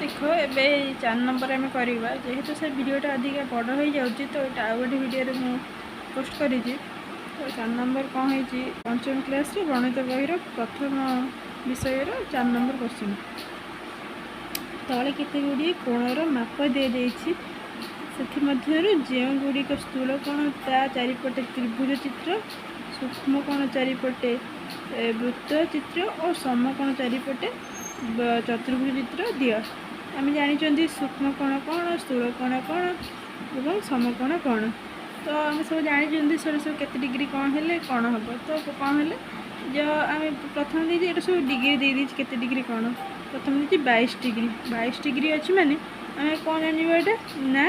ଦେଖ, ଏବେ 4 ନମ୍ବର ଆମେ କରିବା। ଯେହେତୁ ସେ ଭିଡ଼ିଓଟା ଅଧିକା ବଡ଼ ହୋଇଯାଉଛି, ତ ଏଇଟା ଆଉ ଗୋଟେ ଭିଡ଼ିଓରେ ମୁଁ ପୋଷ୍ଟ କରିଛି। ତ 4 ନମ୍ବର କ'ଣ ହେଇଛି? ପଞ୍ଚମ କ୍ଲାସ୍ରେ ଗଣିତ ବହିର ପ୍ରଥମ ବିଷୟର 4 ନମ୍ବର କ୍ୱେଶ୍ଚିନ୍। ତଳେ କେତେ ଗୁଡ଼ିଏ କୋଣର ମାପ ଦିଆଯାଇଛି। ସେଥିମଧ୍ୟରୁ ଯେଉଁଗୁଡ଼ିକ ସ୍ଥୂଳ କୋଣ ତା ଚାରିପଟେ ତ୍ରିଭୁଜ ଚିତ୍ର, ସୂକ୍ଷ୍ମ କୋଣ ଚାରିପଟେ ବୃତ୍ତ ଚିତ୍ର ଓ ସମକୋଣ ଚାରିପଟେ ଚତୁର୍ଭୁଜ ଚିତ୍ର ଦିଅ। ଆମେ ଜାଣିଛନ୍ତି ସୂକ୍ଷ୍ମ କୋଣ କ'ଣ, ସ୍ଥୂଳ କୋଣ କ'ଣ ଏବଂ ସମକୋଣ କ'ଣ। ତ ଆମେ ସବୁ ଜାଣିଛନ୍ତି ସେଟା ସବୁ କେତେ ଡିଗ୍ରୀ କ'ଣ ହେଲେ କ'ଣ ହେବ। ତ କ'ଣ ହେଲେ ଆମେ ପ୍ରଥମେ ଦେଇଛି, ଏଇଟା ସବୁ ଡିଗ୍ରୀ ଦେଇଦେଇଛି, କେତେ ଡିଗ୍ରୀ କ'ଣ। ପ୍ରଥମେ ଦେଇଛି 22 ଡିଗ୍ରୀ। 22 ଡିଗ୍ରୀ ଅଛି ମାନେ ଆମେ କ'ଣ ଜାଣିବା ଏଇଟା ନା,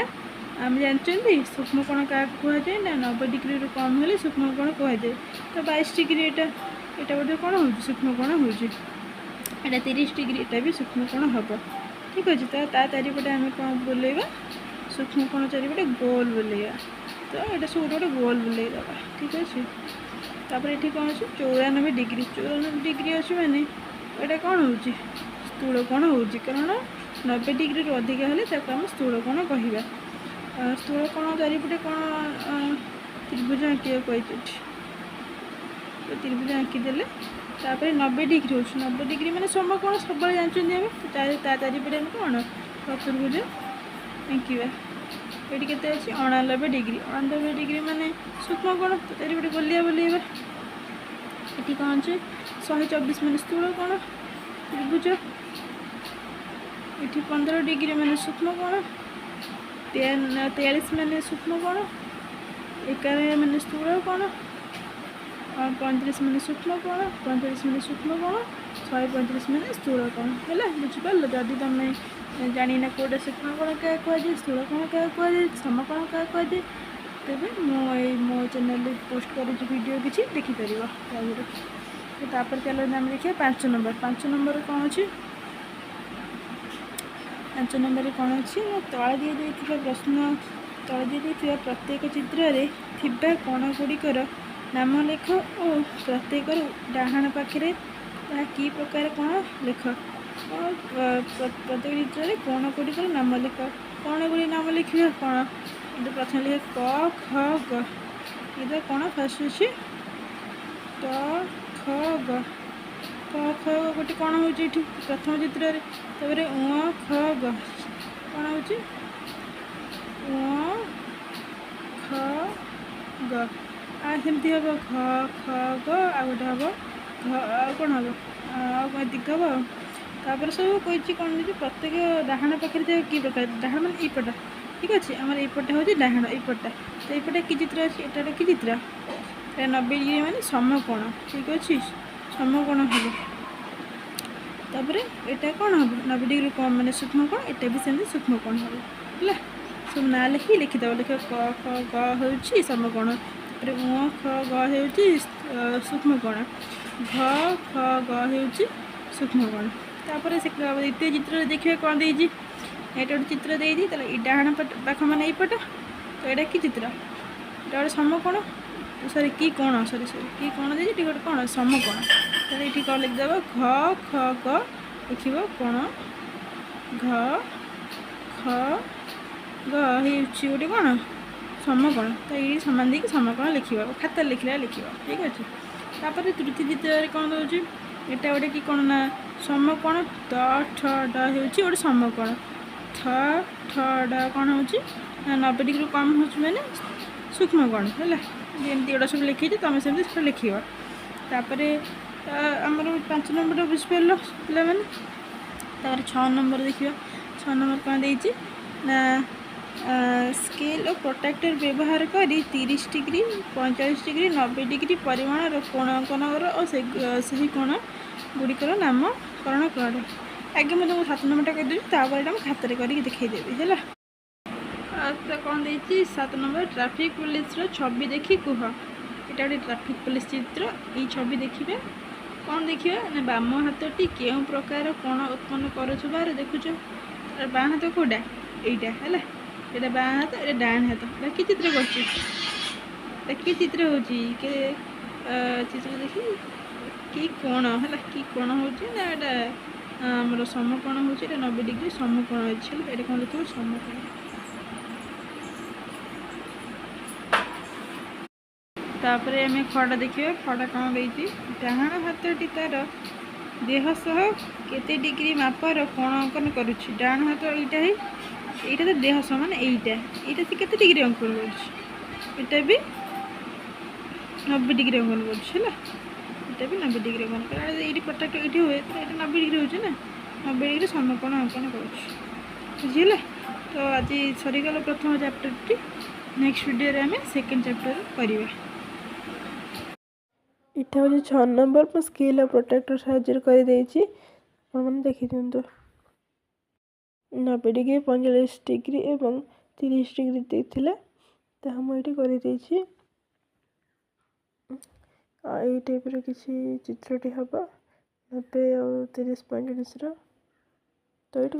ଆମେ ଜାଣିଛନ୍ତି ସୂକ୍ଷ୍ମ କୋଣ କାହାକୁ କୁହାଯାଏ ନା, 90 ଡିଗ୍ରୀରୁ କମ୍ ହେଲେ ସୂକ୍ଷ୍ମ କୋଣ କୁହାଯାଏ। ତ 22 ଡିଗ୍ରୀ ଏଇଟା ଗୋଟେ କ'ଣ ହେଉଛି? ସୂକ୍ଷ୍ମ କୋଣ ହେଉଛି। ଏଇଟା 30 ଡିଗ୍ରୀ, ଏଇଟା ବି ସୂକ୍ଷ୍ମ କୋଣ ହେବ। ଠିକ୍ ଅଛି। ତ ତା ଚାରିପଟେ ଆମେ କ'ଣ ବୁଲେଇବା? ସୂକ୍ଷ୍ମ କୋଣ ଚାରିପଟେ ଗୋଲ ବୁଲେଇବା। ତ ଏଇଟା ସବୁ ଗୋଟେ ଗୋଟେ ଗୋଲ ବୁଲେଇ ଦେବା। ଠିକ୍ ଅଛି। ତାପରେ ଏଠି କ'ଣ ଅଛି? 94 ଡିଗ୍ରୀ। 94 ଡିଗ୍ରୀ ଅଛି ମାନେ ଏଇଟା କ'ଣ ହେଉଛି? ସ୍ଥୂଳ କୋଣ ହେଉଛି, କାରଣ 90 ଡିଗ୍ରୀରୁ ଅଧିକା ହେଲେ ତାକୁ ଆମେ ସ୍ଥୂଳ କୋଣ କହିବା। ସ୍ଥୂଳ କୋଣ ଚାରିପଟେ କ'ଣ? ତ୍ରିଭୁଜ ଆଙ୍କିବାକୁ କହିଛି ଏଠି। ତ ତ୍ରିଭୁଜ ଆଙ୍କିଦେଲେ। ତାପରେ 90 ଡିଗ୍ରୀ ହେଉଛି। 90 ଡିଗ୍ରୀ ମାନେ ସମକୋଣ, ସବୁବେଳେ ଜାଣିଛନ୍ତି ଆମେ। ତ ତା ଚାରିପଟେ ଆମେ କ'ଣ ଚତୁର୍ଭୁଜ ଆଙ୍କିବା। ଏଠି କେତେ ଅଛି? 89 ଡିଗ୍ରୀ। 89 ଡିଗ୍ରୀ ମାନେ ସୂକ୍ଷ୍ମ କୋଣ, ତ ଚାରିପଟେ ଗୋଲିଆ ବୁଲେଇବା। ଏଠି କ'ଣ ଅଛି? 124 ମାନେ ସ୍ଥୂଳ କୋଣ, ତ୍ରିଭୁଜ। ଏଠି 15 ଡିଗ୍ରୀ ମାନେ ସୂକ୍ଷ୍ମ କୋଣ, 43 ମାନେ ସୂକ୍ଷ୍ମ କୋଣ, 91 ମାନେ ସ୍ଥୂଳ କୋଣ, 35 ମାନେ ସୂକ୍ଷ୍ମ କୋଣ, 45 ମାନେ ସୂକ୍ଷ୍ମ କୋଣ, 135 ମାନେ ସ୍ଥୂଳ କୋଣ ହେଲା। ବୁଝିପାରିଲ? ଯଦି ତୁମେ ଜାଣିନା କେଉଁଟା ସୂକ୍ଷ୍ମ କୋଣ କାହା କୁହାଯାଏ, ସ୍ଥୂଳ କୋଣ କାହା କୁହାଯାଏ, ସମକୋଣ କାହା କୁହାଯାଏ, ତେବେ ମୁଁ ଏଇ ମୋ ଚ୍ୟାନେଲରେ ପୋଷ୍ଟ କରିଛି ଭିଡ଼ିଓ କିଛି, ଦେଖିପାରିବ ତା ଦେହରେ। ତ ତାପରେ ଚାଲନ୍ତୁ ଆମେ ଦେଖିବା 5 ନମ୍ବର। 5 ନମ୍ବର କ'ଣ ଅଛି? 5 ନମ୍ବରରେ କ'ଣ ଅଛି ନା, ତଳେ ଦିଆଯାଇଥିବା ପ୍ରଶ୍ନ, ତଳେ ଦିଆଯାଇଥିବା ପ୍ରତ୍ୟେକ ଚିତ୍ରରେ ଥିବା କୋଣ ଗୁଡ଼ିକର ନାମ ଲେଖ ଓ ପ୍ରତ୍ୟେକର ଡାହାଣ ପାଖରେ ତାହା କି ପ୍ରକାର କୋଣ ଲେଖ। କ'ଣ? ପ୍ରତ୍ୟେକ ଚିତ୍ରରେ କୋଣ ଗୁଡ଼ିକର ନାମ ଲେଖ। କୋଣ ଗୁଡ଼ିକ ନାମ ଲେଖିବା କ'ଣ? କିନ୍ତୁ ପ୍ରଥମେ ଲେଖ କ ଖ ଗ। ଏଇଟା କ'ଣ ଫାଷ୍ଟ ଅଛି? କ ଖ ଗ। କ ଖ ଗ ଗୋଟେ କ'ଣ ହେଉଛି ଏଠି ପ୍ରଥମ ଚିତ୍ରରେ। ତାପରେ ଉଁ ଖ ଗ କ'ଣ ହେଉଛି? ଉଁ ଖ ଗ। ଆଉ ସେମିତି ହେବ ଘ ଖ ଗ, ଆଉ ଗୋଟେ ହେବ ଘ, ଆଉ କ'ଣ ହେବ? ଆଉ କ'ଣ ଏତିକି ହେବ ଆଉ। ତାପରେ ସବୁ କହିଛି କ'ଣ ଦେଇଛି? ପ୍ରତ୍ୟେକ ଡାହାଣ ପାଖରେ ଥିବା କି ପ୍ରକାର। ଡାହାଣ ମାନେ ଏଇପଟ। ଠିକ୍ ଅଛି। ଆମର ଏଇପଟା ହେଉଛି ଡାହାଣ, ଏଇପଟଟା। ତ ଏଇପଟେ କି ଚିତ୍ର ଅଛି? ଏଇଟା କି ଚିତ୍ର? ଏଇଟା 90 ଡିଗ୍ରୀ ମାନେ ସମକୋଣ। ଠିକ୍ ଅଛି, ସମକୋଣ ହେବ। ତାପରେ ଏଇଟା କ'ଣ ହେବ? 90 ଡିଗ୍ରୀ କମ୍ ମାନେ ସୂକ୍ଷ୍ମ କୋଣ। ଏଇଟା ବି ସେମିତି ସୂକ୍ଷ୍ମ କୋଣ ହେବ। ହେଲା, ସବୁ ନାଁ ଲେଖି ଲେଖିଦେବ। ଲେଖିବ କ ଖ ଗ ହେଉଛି ସମକୋଣ, ତାପରେ ଉଁ ଖ ଗ ହେଉଛି ସୂକ୍ଷ୍ମ କୋଣ, ଘ ଖ ଗ ହେଉଛି ସୂକ୍ଷ୍ମ କୋଣ। ତାପରେ ସେ ଦ୍ୱିତୀୟ ଚିତ୍ରରେ ଦେଖିବା କ'ଣ ଦେଇଛି। ଏଇଟା ଗୋଟେ ଚିତ୍ର ଦେଇଛି। ତାହେଲେ ଏଇ ଡାହାଣ ପଟ ପାଖ ମାନେ ଏଇପଟ। ତ ଏଇଟା କି ଚିତ୍ର? ଏଇଟା ଗୋଟେ ସମକୋଣ, ସରି, କି କୋଣ, ସରି ସରି, କି କୋଣ ଦେଇଛି ଏଠି? ଗୋଟେ କ'ଣ? ସମକୋଣ। ତାହେଲେ ଏଠି କ'ଣ ଲେଖିଦେବ? ଘ ଖ ଗ ଲେଖିବ। କୋଣ ଘ ଖ ଗ ହେଉଛି ଗୋଟେ କ'ଣ? ସମକୋଣ। ତ ଏଇ ସମାନ ଦେଇକି ସମକୋଣ ଲେଖିବ। ଖାତାରେ ଲେଖିଲା ଲେଖିବ। ଠିକ୍ ଅଛି। ତାପରେ ତୃତୀୟ ଚିତ୍ରରେ କ'ଣ ଦେଉଛି? ଏଇଟା ଗୋଟେ କି କୋଣ ନା ସମକୋଣ। ତ ଠ ଡ ହେଉଛି ଗୋଟେ ସମକୋଣ। ଥ ଠ ଡ କ'ଣ ହେଉଛି ନା 90 ଡିଗ୍ରୀରୁ କମ୍ ହେଉଛି ମାନେ ସୂକ୍ଷ୍ମ କୋଣ। ହେଲା, ଯେମିତି ଏଗୁଡ଼ା ସବୁ ଲେଖିଛି, ତୁମେ ସେମିତି ସେଟା ଲେଖିବ। ତାପରେ ଆମର 5 ନମ୍ବରଟା ବୁଝିପାରିଲ ପିଲାମାନେ? ତାପରେ 6 ନମ୍ବର ଦେଖିବା। 6 ନମ୍ବର କ'ଣ ଦେଇଛି ନା, ସ୍କେଲ୍ ଓ ପ୍ରୋଟ୍ରାକ୍ଟର ବ୍ୟବହାର କରି 30 ଡିଗ୍ରୀ, 45 ଡିଗ୍ରୀ, 90 ଡିଗ୍ରୀ ପରିମାଣର କୋଣ ଅଙ୍କନ କର ଓ ସେହି କୋଣ ଗୁଡ଼ିକର ନାମକରଣ କର। ଆଗେ ମୁଁ ତୁମକୁ 7 ନମ୍ବରଟା କହିଦେଉଛି, ତାପରେ ଏଇଟା ମୁଁ ଖାତାରେ କରିକି ଦେଖେଇଦେବି। ହେଲା। ତ କ'ଣ ଦେଇଛି 7 ନମ୍ବର? ଟ୍ରାଫିକ୍ ପୋଲିସର ଛବି ଦେଖି କୁହ। ଏଇଟା ଗୋଟେ ଟ୍ରାଫିକ୍ ପୋଲିସ ଚିତ୍ର। ଏଇ ଛବି ଦେଖିବେ, କ'ଣ ଦେଖିବା ନା, ବାମ ହାତଟି କେଉଁ ପ୍ରକାର କୋଣ ଉତ୍ପନ୍ନ କରୁଥିବାର ଦେଖୁଛ? ବାଁ ହାତ କେଉଁଟା? ଏଇଟା ହେଲା। ଏଇଟା ବାଁ ହାତ, ଏଇଟା ଡାହାଣ ହାତ। ଏଇଟା କି ଚିତ୍ର କରୁଛି? ଏଇଟା କି ଚିତ୍ର ହେଉଛି? କେ ଚିତ୍ର ଦେଖି କି କୋଣ ହେଲା? କି କୋଣ ହେଉଛି ନା ଏଇଟା ଆମର ସମକୋଣ ହେଉଛି। ଏଇଟା 90 ଡିଗ୍ରୀ ସମକୋଣ ଅଛି, ହେଲା। ଏଇଟା କ'ଣ ଲେଖିବ? ସମକୋଣ। ତାପରେ ଆମେ ଖଟା ଦେଖିବା। ଖଟା କ'ଣ ଦେଇଛି? ଡାହାଣ ହାତଟି ତାର ଦେହ ସହ କେତେ ଡିଗ୍ରୀ ମାପର କୋଣ ଅଙ୍କନ କରୁଛି? ଡାହାଣ ହାତ ଏଇଟା ହିଁ, ଏଇଟା ତ ଦେହ ସହ, ମାନେ ଏଇଟା ସେ କେତେ ଡିଗ୍ରୀ ଅଙ୍କନ କରୁଛି? ଏଇଟା ବି 90 ଡିଗ୍ରୀ ଅଙ୍କନ କରୁଛି, ହେଲା। ଏଇଟା ବି 90 ଡିଗ୍ରୀ ଅଙ୍କନ, କାରଣ ଏଇଠି ପ୍ରଟ୍ରାକ୍ଟର ଏଇଠି ହୁଏ ତ ଏଇଟା 90 ଡିଗ୍ରୀ ହେଉଛି ନା, 90 ଡିଗ୍ରୀ ସମକୋଣ ଅଙ୍କନ କରୁଛି। ବୁଝିହେଲା? ତ ଆଜି ସରିଗଲା ପ୍ରଥମ ଚାପ୍ଟରଟି। ନେକ୍ସଟ ଭିଡ଼ିଓରେ ଆମେ ସେକେଣ୍ଡ ଚାପ୍ଟର କରିବା। ଏଇଟା ହେଉଛି 6 ନମ୍ବର। ମୁଁ ସ୍କେଲ୍ ଆଉ ପ୍ରୋଟ୍ରାକ୍ଟର ସାହାଯ୍ୟରେ କରିଦେଇଛି, ଆପଣମାନେ ଦେଖିଦିଅନ୍ତୁ। 90 ଡିଗ୍ରୀ, 45 ଡିଗ୍ରୀ ଏବଂ 30 ଡିଗ୍ରୀ ଦେଇଥିଲା, ତାହା ମୁଁ ଏଇଠି କରିଦେଇଛି। ଆଉ ଏଇ ଟାଇପ୍ର କିଛି ଚିତ୍ରଟି ହେବ, 90 ଆଉ 30 45ର। ତ ଏଇଠି